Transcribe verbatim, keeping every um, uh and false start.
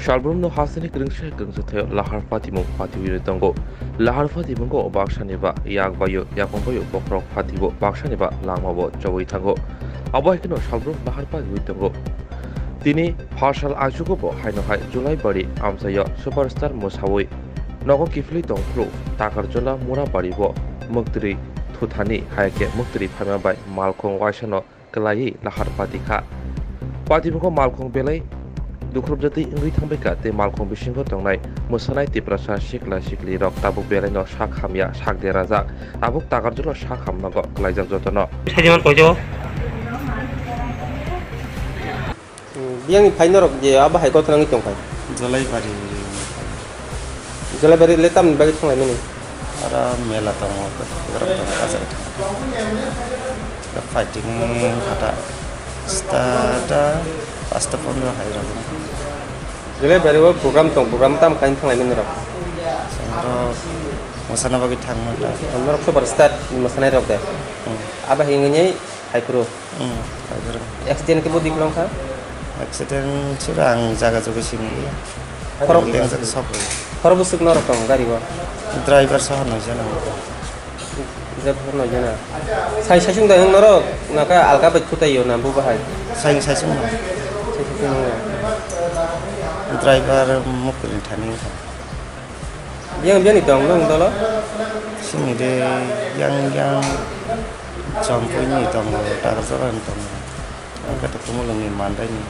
Salbrumno hasteni kwrwngsa kwrwngsa thaio lahar patimung patiwi tongo. Lahar patimungo baksani ba yak baio, yakung baio bokhorok patibo baksani ba langmabo chowi thango. Abo hai kheno salbrum lahar patiwi tongo. Tini pharsal aichugo bo haino hai Julaibari amchaio superstar mwsawi nogo kiphilwi tongphuru Takarjola Murabari bo mwktwrwi thuthani hai khe mwktwrwi phaima bai malkhung waisano kwlaiwi lahar pati kha. Patimungo malkhung belai dukhrupjatwi wngwi thangbaikha tei malkhung bisingo tongnai mwsanai Tiprasa sikla siklirok tabuk belaino sak hamya sak derajak. Tabuk Takarjolo sak hamnago kwlaijak jotono. Saidiman poijo. Hmm, biyangni phai norok je abo hai kothorangwi tongkha? Jolaibari. Jolaibari le tamni bagwi thanglaimani? Aro mela tongo, kotorok tongo, bazar tongo. Fighting hata sita ta pasta pondro hai rok. Jolaibari o program tong, program tam kain thanglaimani rok? Aro mosana bagwi thangma ta. Norok super star mosanai rok de? Hmm. Abo hingni hai phuru? Hmm, kaitor. Accident khe budi khulong kha? Accident sira ang jaga jogi simi. Khorok Ang lengjak sok. Khorok bwswk norok tong gari o? Driver saha noi jana. Driver noi jana. Sai saichung da norok naka alka bai khutai yo na bu bahai. Sai saichung no. Sai saichung no. Driver mukri thani. Yang biyani tong nang dolo? Sini de yang yang champui ni tong, Takarjala ni tong. Ang kata kumulung ni mandai ni.